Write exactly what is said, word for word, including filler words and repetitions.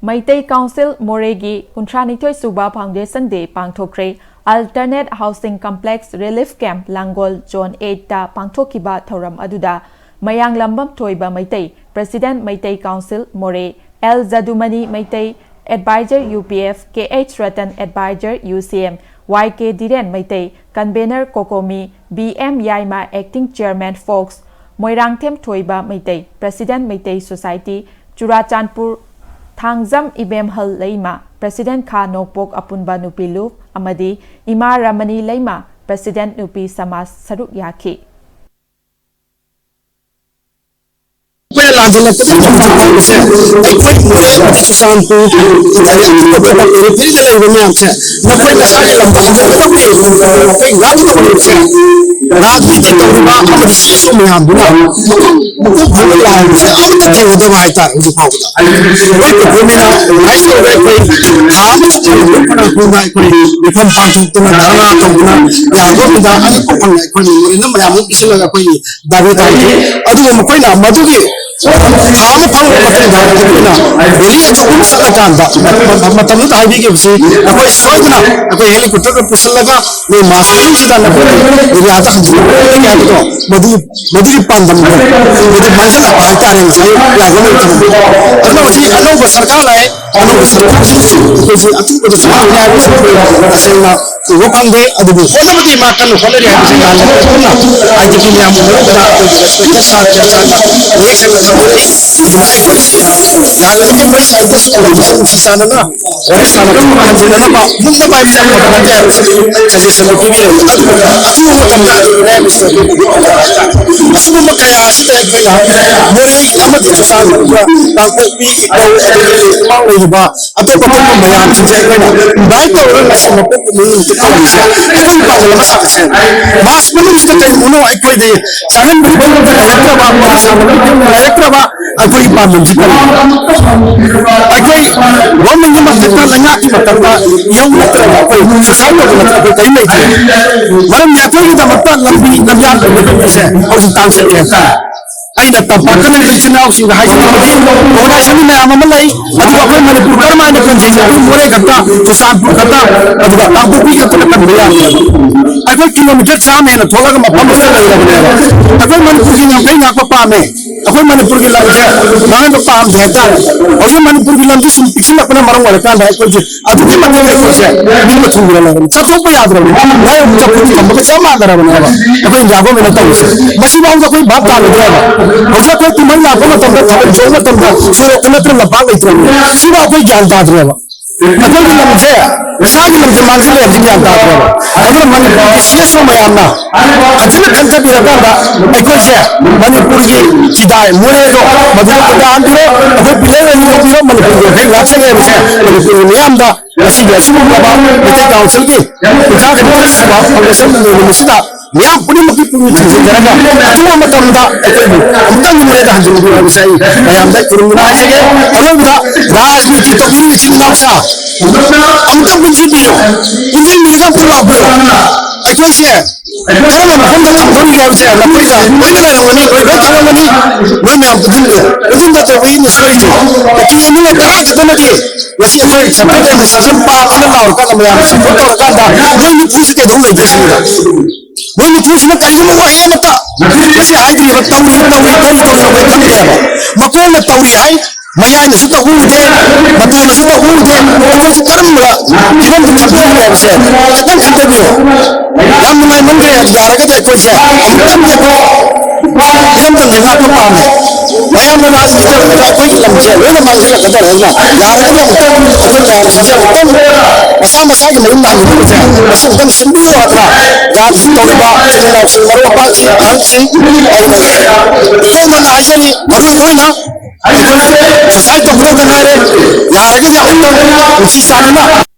Meitei council ꯃꯣꯔꯦꯒꯤ ꯀꯨꯟꯊ꯭ꯔꯥꯅꯤꯊꯣꯏ ꯁꯨꯕ ꯐꯥꯎꯟꯗꯦꯁꯟ ꯗꯦ ꯄꯥꯡꯊꯣꯛꯈ꯭ꯔꯦ꯫ Alternate housing complex relief camp Langol zone ꯑꯩꯠꯇ ꯄꯥꯡꯊꯣꯛꯈꯤꯕ ꯊꯧꯔꯝ ꯑꯗꯨꯗ ꯃꯌꯥꯡꯂꯝꯕꯝ ꯊꯣꯏꯕ Meitei, president Meitei council Moreh, L Jadumani Meitei, adviser U P F, K H Ratan, adviser U C M, Y K Dhiren Meitei, convenor Kokomi, B M Yaima, acting chairman ꯐꯣꯛꯁ, ꯃꯣꯏꯔꯥꯡꯊꯦꯝ ꯊꯣꯏꯕ Meitei, president Meitei society, Churachandpur, Thangjam Ibemhal Leima, president ꯈꯥ ꯅꯣꯡꯄꯣꯛ ꯑꯄꯨꯟꯕ ꯅꯨꯄꯤ ꯂꯨꯞ, ꯑꯃꯗꯤ ꯏꯃꯥ ꯔꯃꯅꯤ ꯂꯩꯃ, ꯄ꯭ꯔꯦꯁꯤꯗꯦꯟꯠ ꯅꯨꯄꯤ ꯁꯃꯥꯖ ꯁꯔꯨꯛ ꯌꯥꯈꯤ꯫ ꯑꯩꯈꯣꯏꯅ ꯂꯥꯟꯖꯦꯜꯂꯛꯄꯗ ꯊꯧꯗꯥꯡ ꯇꯧꯕꯁꯦ, ꯑꯩꯈꯣꯏ ꯃꯣꯔꯦ ꯑꯃꯗꯤ ꯆꯨꯔꯆꯥꯟꯄꯨꯔ, ꯑꯗꯒꯤ ꯑꯇꯣꯞꯄ ꯄꯦꯔꯤꯐꯦꯔꯤꯗ ꯂꯩꯔꯤꯕ ꯃꯌꯥꯝꯁꯦ, ꯅꯈꯣꯏ ꯅꯁꯥꯒꯤ ꯂꯝꯗ ꯍꯟꯖꯤꯜꯂꯒ ꯄꯤꯔꯤꯕ ꯃꯇꯝꯗ ꯑꯩꯈꯣꯏ ꯉꯥꯛꯅꯕ ꯉꯝꯁꯦ꯫ ꯔꯥꯖꯅꯤꯇꯤ ꯇꯧꯔꯤꯕ ꯑꯃꯗꯤ ꯁꯤ ꯏꯁꯨ ꯃꯌꯥꯝꯗꯨꯅ ꯃꯄꯨꯡ ꯐꯥꯕ ꯂꯥꯟꯁꯦ ꯑꯃꯠꯇ ꯊꯦꯡꯅꯗꯕ ꯍꯥꯏꯇꯥꯔꯦ ꯍꯧꯖꯤꯛ ꯐꯥꯎꯕꯗ꯫ ꯑꯩꯈꯣꯏ ꯄꯨꯄꯨ ꯃꯤꯅ ꯍꯥꯏꯖꯕꯗ ꯑꯩꯈꯣꯏ ꯊꯥ ꯑꯃꯗ ꯐꯪꯗꯕ ꯐꯅ ꯀꯨꯏꯅ ꯑꯩꯈꯣꯏ ꯃꯤꯐꯝ ꯄꯥꯡꯊꯣꯛꯇꯨꯅ ꯙꯔꯅꯥ ꯇꯧꯗꯨꯅ ꯌꯥꯕ ꯃꯇꯝꯗ ꯑꯅꯤꯔꯛ ꯐꯪꯅ ꯑꯩꯈꯣꯏ ꯃꯦꯃꯣꯔꯤꯌꯦꯜ ꯃꯌꯥꯝ ꯑꯃ ꯄꯤꯁꯤꯜꯂꯒ ꯑꯩꯈꯣꯏꯒꯤ ꯗꯥꯕꯤ ꯇꯧꯈꯤ꯫ ꯑꯗꯨꯕꯨ ꯃꯈꯣꯏꯅ ꯃꯗꯨꯒꯤ ꯊꯥ ꯑꯃ ꯐꯪꯂꯕ ꯃꯇꯨꯡꯗ ꯑꯩꯈꯣꯏꯅ ꯔꯦꯂꯤ ꯑꯆꯧꯕ ꯑꯃ ꯆꯠꯂꯀꯥꯟꯗ ꯃꯇꯝꯗꯨꯗ ꯍꯥꯏꯕꯤꯈꯤꯕꯁꯤ ꯑꯩꯈꯣꯏ ꯁꯣꯏꯗꯅ ꯑꯩꯈꯣꯏ ꯍꯦꯂꯤꯀꯣꯞꯇꯔꯗ ꯄꯨꯁꯤꯜꯂꯒ ꯅꯣꯏ ꯃꯥꯔꯆ ꯃꯅꯨꯡꯁꯤꯗ ꯅꯈꯣꯏꯒꯤ ꯑꯦꯔꯤꯌꯥꯗ ꯍꯟꯖꯤꯜꯂꯛꯀꯅꯤ ꯍꯥꯏꯕꯗꯣ ꯃꯗꯨ ꯃꯗꯨꯒꯤ ꯄꯥꯟꯗꯝꯗꯣ ꯃꯗꯨ ꯃꯥꯡꯍꯜꯂꯛꯄ ꯍꯥꯏꯇꯥꯔꯦ ꯉꯁꯥꯏ ꯌꯥꯝꯅ ꯂꯩꯇꯕ꯫ ꯑꯗꯨꯅ ꯍꯧꯖꯤꯛ ꯑꯅꯧꯕ ꯁꯔꯀꯥꯔ ꯂꯥꯛꯑꯦ, ꯑꯅꯧꯕ ꯁꯔꯀꯥꯔꯁꯤꯅ ꯑꯩꯈꯣꯏꯁꯤ ꯑꯊꯨꯕꯗ ꯆꯂꯥꯛꯀꯅꯤ ꯍꯥꯏꯕꯁꯤ ꯑꯩꯈꯣꯏ ꯇꯁꯦꯡꯅ ꯎꯕ ꯐꯪꯗꯦ꯫ ꯑꯗꯨꯕꯨ ꯍꯣꯠꯅꯕꯗꯤ ꯃꯥ ꯀꯟꯅ ꯍꯣꯠꯅꯔꯤ ꯍꯥꯏꯕꯁꯤ ꯃꯌꯥꯝꯅ ꯄꯨꯟꯅ ꯑꯥꯏ ꯗꯤ ꯄꯤ ꯃꯌꯥꯝꯒꯤ ꯃꯔꯛꯇ ꯑꯩꯈꯣꯏꯒꯤ ꯔꯦꯁꯄꯦꯛꯇꯦꯠ ꯁꯥꯔ ꯀꯦꯟꯁꯥꯔꯅ ꯋꯥꯔꯤ ꯁꯥꯟꯅꯖꯕꯗꯤ ꯑꯗꯨꯃꯥꯏꯅ ꯑꯩꯈꯣꯏ ꯌꯥꯔꯒꯗꯤ ꯑꯩꯈꯣꯏ ꯁ꯭ꯋꯥꯏꯗ ꯅꯨꯡꯁꯤ ꯆꯥꯟꯅꯅ ꯋꯥꯔꯤ ꯁꯥꯟꯅꯕ ꯍꯟꯖꯤꯟꯅꯅꯕ ꯃꯨꯛꯅꯕ ꯍꯥꯏꯕꯁꯦ ꯑꯐꯕ ꯅꯠꯇꯦ ꯍꯥꯏꯕꯁꯤ ꯁꯖꯦꯁꯟ ꯑꯃ ꯄꯤꯕꯤꯔꯝꯃꯤ꯫ ꯑꯗꯨꯕꯨ ꯑꯊꯨꯕ ꯃꯇꯝꯗ ꯑꯗꯨ ꯃꯤꯔꯥꯏꯕꯁꯤꯡ ꯑꯗꯨꯒꯨꯝꯕ ꯀꯌꯥ ꯑꯁꯤꯗ ꯑꯩꯈꯣꯏꯅ ꯃꯣꯔꯦ ꯑꯃꯗꯤ ꯆꯨꯔꯆꯥꯟꯄꯨꯔ, ꯀꯥꯡꯄꯣꯛꯄꯤ, ꯏꯄꯧ, ꯑꯗꯒꯤ ꯏꯃꯥ ꯂꯩꯔꯤꯕ ꯑꯇꯣꯞ ꯑꯇꯣꯞꯄ ꯃꯌꯥꯝꯁꯤꯡꯁꯦ ꯑꯩꯈꯣꯏꯅ ꯏꯟꯚꯥꯏꯠ ꯇꯧꯔꯒ ꯉꯁꯤ ꯃꯄꯣꯛ ꯅꯨꯃꯤꯠ ꯇꯧꯔꯤꯁꯦ ꯑꯩꯈꯣꯏꯒꯤ ꯄꯥꯡꯒꯜ ꯑꯃ ꯁꯥꯒꯠꯁꯦ ꯍꯥꯏꯕ꯫ ꯃꯥꯔꯆ ꯃꯅꯨꯡꯁꯤꯗ ꯀꯔꯤꯒꯨꯝꯕ ꯑꯩꯈꯣꯏꯗꯤ ꯆꯥꯍꯟꯕ ꯂꯩꯔꯛꯇ꯭ꯔꯕ, ꯋꯥꯔꯤ ꯁꯥꯟꯅꯕ ꯂꯩꯔꯛꯇ꯭ꯔꯕ ꯑꯩꯈꯣꯏꯒꯤ ꯄꯥꯟꯗꯝꯁꯤ ꯀꯔꯤꯅꯣ? ꯑꯩꯈꯣꯏ ꯒꯣꯔꯃꯦꯟꯒꯤ ꯃꯊꯛꯇ, ꯂꯩꯉꯥꯛꯀꯤ ꯃꯊꯛꯇ ꯏꯍꯧ ꯅꯠꯇ꯭ꯔꯒ ꯑꯩꯈꯣꯏ ꯁꯨꯁꯥꯏꯠ ꯇꯧꯕ ꯅꯠꯇ꯭ꯔꯒ ꯑꯩꯈꯣꯏ ꯀꯔꯤꯝ ꯂꯩꯇꯦ꯫ ꯃꯔꯝꯗꯤ ꯑꯩꯈꯣꯏꯒꯤꯗꯃꯛꯇ ꯂꯝꯕꯤ ꯂꯝꯌꯥꯟ ꯑꯣꯏꯕ ꯂꯝꯕꯤꯁꯦ ꯍꯧꯖꯤꯛ ꯇꯥꯡ ꯆꯠꯂꯦ ꯍꯥꯏꯇꯥꯔꯦ꯫ ꯑꯩꯅ ꯇꯝꯄꯥꯛꯇ ꯂꯩꯕ ꯏꯆꯤꯟ ꯏꯅꯥꯎꯁꯤꯡꯗ ꯍꯥꯏꯖꯅꯤꯡꯕꯗꯤ, organization ꯃꯌꯥꯝ ꯑꯃ ꯂꯩ, ꯑꯗꯨꯒ ꯑꯩꯈꯣꯏ ꯃꯅꯤꯄꯨꯔ ꯀꯔꯝꯍꯥꯏꯅ ꯀꯟꯁꯦ? ꯑꯩꯈꯣꯏ ꯃꯣꯔꯦ ꯈꯛꯇ, ꯆꯨꯔꯆꯥꯟꯄꯨꯔ ꯈꯛꯇ, ꯑꯗꯨꯒ ꯀꯥꯡꯄꯣꯛꯄꯤ ꯈꯛꯇꯅ ꯀꯟꯕ ꯌꯥꯗꯦ꯫ ꯑꯩꯈꯣꯏ ꯀꯤꯂꯣꯃꯤꯇꯔ ꯆꯥꯝꯃ ꯍꯦꯟꯅ ꯊꯣꯛꯂꯒ ꯃꯐꯝ ꯑꯃꯗ ꯂꯩꯔꯕꯅꯦꯕ꯫ ꯑꯩꯈꯣꯏ ꯃꯅꯤꯄꯨꯔꯒꯤ ꯉꯝꯈꯩ ꯉꯥꯛꯄ ꯄꯥꯝꯃꯦ꯫ ꯑꯩꯈꯣꯏ ꯃꯅꯤꯄꯨꯔꯒꯤ ꯂꯝꯁꯦ ꯃꯥꯡꯍꯟꯕ ꯄꯥꯝꯗꯦ ꯍꯥꯏꯇꯥꯔꯦ꯫ ꯍꯧꯖꯤꯛ ꯃꯅꯤꯄꯨꯔꯒꯤ ꯂꯝꯁꯦ ꯁꯨꯝ ꯄꯤꯛꯁꯤꯜꯂꯛꯄꯅ ꯃꯔꯝ ꯑꯣꯏꯔꯀꯥꯟꯗ ꯑꯩꯈꯣꯏꯁꯦ ꯑꯗꯨꯛꯀꯤ ꯃꯇꯤꯛ ꯑꯩꯈꯣꯏꯁꯦ ꯅꯤꯡꯕ ꯊꯨꯡꯗꯅ ꯂꯩꯔꯕꯅꯤ꯫ ꯆꯠꯊꯣꯛꯄ ꯌꯥꯗ꯭ꯔꯕꯅꯤ꯫ ꯂꯥꯏꯔꯕ ꯆꯐꯨꯗꯤ ꯊꯝꯕꯒ ꯆꯞ ꯃꯥꯟꯅꯔꯕꯅꯦꯕ ꯑꯩꯈꯣꯏ ꯏꯟꯗꯤꯌꯥ ꯒꯣꯔꯃꯦꯟꯅ ꯇꯧꯔꯤꯁꯦ꯫ ꯃꯁꯤꯐꯥꯎꯗ ꯑꯩꯈꯣꯏ ꯚꯥꯞ ꯇꯥꯔꯨꯗ꯭ꯔꯦꯕ꯫ ꯍꯧꯖꯤꯛ ꯑꯩꯈꯣꯏ ꯀꯨꯝꯍꯩ ꯂꯥꯛꯄ ꯃꯇꯝꯗ, ꯊꯥꯕꯜ ꯆꯣꯡꯕ ꯃꯇꯝꯗ ꯁꯣꯔꯣꯛꯇ ꯅꯠꯇꯅ ꯂꯝꯄꯥꯛ ꯂꯩꯇ꯭ꯔꯕꯅꯤ꯫ ꯁꯤꯐꯥꯎ ꯑꯩꯈꯣꯏ ꯒ꯭ꯌꯥꯟ ꯇꯥꯗ꯭ꯔꯦꯕ꯫ ꯑꯩꯈꯣꯏꯒꯤ ꯂꯝꯁꯦ, ꯏꯁꯥꯒꯤ ꯂꯝꯁꯦ ꯃꯥꯡꯁꯤꯜꯂꯦ ꯍꯥꯏꯕꯁꯤ ꯒ꯭ꯌꯥꯟ ꯇꯥꯗ꯭ꯔꯦꯕ꯫ ꯑꯗꯨꯅ ꯃꯅꯤꯄꯨꯔꯒꯤ ꯁꯤ ꯑꯦꯁ ꯑꯣ ꯃꯌꯥꯝꯅ ꯐꯖꯅ ꯈꯟꯊꯕꯤꯔꯀꯥꯟꯗ ꯑꯩꯈꯣꯏꯁꯦ ꯃꯅꯤꯄꯨꯔꯒꯤ ꯐꯤꯗꯥ ꯃꯣꯔꯦꯗꯣ ꯃꯗꯨꯗ ꯈꯨꯟꯗꯥꯍꯟꯕꯤꯔꯣ, ꯑꯩꯈꯣꯏ ꯄꯤꯂꯔ ꯑꯅꯤ ꯂꯧꯕꯤꯔꯣ, ꯃꯅꯤꯄꯨꯔꯒꯤ ꯑꯩꯈꯣꯏ ꯉꯥꯛꯆꯒꯦ ꯍꯥꯏꯕꯁꯦ ꯃꯅꯤꯄꯨꯔꯒꯤ ꯃꯤꯌꯥꯝꯗ ꯉꯁꯤꯒꯤ ꯑꯁꯤꯒꯨꯝꯂꯕ ꯃꯩꯇꯩ ꯀꯥꯎꯟꯁꯤꯜꯒꯤ ꯀꯨꯟꯊ꯭ꯔꯥ ꯁꯨꯕ ꯐꯥꯎꯟꯗꯦꯁꯟ ꯅꯨꯃꯤꯠꯁꯤꯗ ꯃꯤꯌꯥꯝ ꯈꯨꯗꯤꯡꯃꯛꯀꯤ ꯄꯨꯛꯅꯤꯡ ꯊꯧꯒꯠꯆꯔꯒ ꯑꯊꯨꯕ ꯃꯇꯝꯗ ꯑꯩꯈꯣꯏꯕꯨ ꯑꯃꯨꯛꯇꯪ ꯃꯣꯔꯦꯗ ꯍꯟꯖꯤꯟꯕꯤꯌꯨ ꯍꯥꯏꯕꯁꯦ ꯑꯩ ꯃꯌꯥꯝꯗ ꯈꯨꯔꯨꯝꯗꯨꯅ ꯍꯥꯏꯖꯒꯦ꯫ ꯑꯔꯣꯏꯕꯗ ꯔꯥꯖꯅꯤꯇꯤ ꯇꯧꯕꯤꯔꯤꯕ ꯏꯆꯤꯟ ꯏꯅꯥꯎꯁꯤꯡ ꯑꯃꯨꯛꯇꯪ ꯄꯨꯟꯁꯤꯟꯕꯤꯌꯨ, ꯄꯨꯟꯁꯤꯟꯕꯤꯔꯒ ꯑꯃꯨꯛꯇꯪ ꯂꯥꯛꯄꯤꯌꯨ꯫ ꯑꯩꯈꯣꯏꯁꯦ ꯀꯔꯝꯕ ꯃꯐꯝꯗ ꯊꯝꯗꯧꯔꯤꯒꯦ ꯍꯥꯏꯕꯁꯦ ꯅꯈꯣꯏꯗ ꯂꯣꯏꯅ ꯂꯩꯔꯝꯒꯅꯤ, ꯑꯩꯈꯣꯏ ꯂꯣꯏ ꯈꯪꯂꯝꯒꯅꯤ꯫ ꯅꯣꯏ ꯃꯌꯥꯝ ꯄꯨꯟꯁꯤꯟꯕꯤꯌꯨ꯫ ꯄꯨꯟꯁꯤꯟꯕ ꯇꯧꯕꯒꯤ ꯁꯣꯏꯔꯤꯅꯤ꯫ ꯅꯨꯄꯤ ꯑꯅꯤꯅ ꯇꯔꯥ ꯈꯛꯇꯅꯗꯤ ꯉꯁꯤ ꯑꯩꯈꯣꯏ ꯁꯦꯟꯇ꯭ꯔꯦꯜ ꯑꯦꯗꯃꯤꯅꯤꯁꯇ꯭ꯔꯦꯁꯟ ꯄꯥꯝꯃꯦꯅ ꯂꯥꯎꯔꯀꯥꯟꯗ, ꯃꯌꯥꯝꯅ ꯁꯄꯣꯔꯠ ꯇꯧꯔꯀꯥꯟꯗ ꯃꯣꯏ ꯅꯤꯐꯨꯁꯤ ꯀꯩꯗꯧ ꯂꯩꯗꯣꯏ ꯁꯤꯅꯤꯗ? ꯃꯣꯏ ꯅꯤꯐꯨꯁꯤꯅ ꯀꯔꯤꯒꯨꯝꯕ ꯋꯥꯍꯩ ꯑꯃꯠꯇ ꯉꯁꯤ ꯍꯥꯏꯗ꯭ꯔꯤꯕ "ꯇꯧꯔꯤ, ꯇꯧꯔꯤ, ꯇꯧꯔꯤ, ꯇꯧꯔꯤ" ꯍꯥꯏꯕ ꯈꯪꯗꯦ ꯍꯥꯏꯕ꯫ ꯃꯀꯣꯛꯅ "ꯇꯧꯔꯤ" ꯍꯥꯏ, ꯃꯌꯥꯏꯅꯁꯨ ꯇꯧꯍꯧꯗꯦ, ꯃꯇꯥꯏꯅꯁꯨ ꯇꯧꯍꯧꯗꯦ꯫ ꯑꯩꯈꯣꯏꯁꯦ ꯀꯔꯝꯕ ꯐꯤꯕꯝꯗ ꯂꯩꯔꯤꯕꯁꯦ ꯈꯤꯇꯪ ꯈꯟꯊꯕꯤꯌꯨ꯫ ꯌꯥꯝ ꯅꯨꯡꯉꯥꯏꯃꯟꯈ꯭ꯔꯦ꯫ ꯌꯥꯔꯒꯗꯤ ꯑꯩꯈꯣꯏꯁꯦ ꯑꯃꯨꯛꯇꯪꯗꯤ ꯑꯩꯈꯣꯏ ꯏꯔꯝꯗꯝꯁꯦ ꯉꯥꯛꯄ ꯄꯥꯝꯃꯦ꯫ ꯃꯌꯥꯝꯅ ꯂꯥꯁ ꯃꯤꯇꯔꯗꯨꯗ ꯑꯩꯈꯣꯏꯒꯤ ꯂꯝꯁꯦ ꯂꯣꯏꯅ ꯃꯥꯡꯁꯤꯜꯂꯛꯀꯗꯧꯔꯦ꯫ ꯑꯗꯨꯅ ꯌꯥꯔꯒꯗꯤ ꯑꯃꯨꯛꯇꯪ ꯑꯩꯈꯣꯏ ꯃꯌꯥꯝꯁꯤꯡꯁꯦ ꯑꯃꯨꯛꯇꯪ ꯃꯁꯥ ꯃꯁꯥꯒꯤ ꯃꯌꯨꯝ ꯍꯟꯅꯤꯡꯕꯁꯦ ꯃꯁꯤ ꯑꯃꯨꯛꯇꯪ ꯁꯤꯟꯕꯤꯌꯨ ꯍꯥꯏꯗꯅ ꯔꯥꯖꯅꯤꯇꯤ ꯇꯧꯔꯤꯕ ꯏꯆꯤꯜ ꯏꯅꯥꯎꯁꯤꯡ, ꯃꯔꯨꯞ ꯃꯄꯥꯡꯁꯤꯡ, ꯑꯍꯜꯁꯤꯡ, ꯑꯗꯨꯗꯒꯤ ꯑꯄꯨꯝꯕꯗ ꯍꯥꯏꯖꯔꯤ, ꯃꯔꯨ ꯑꯣꯏꯅ ꯑꯩꯈꯣꯏ ꯁꯨꯁꯥꯏꯠ ꯇꯧꯒꯗꯕ ꯉꯥꯏꯔꯦ꯫ ꯌꯥꯔꯒꯗꯤ ꯑꯃꯨꯛꯇꯪ ꯅꯨꯡꯁꯤ ꯆꯥꯟꯅꯅ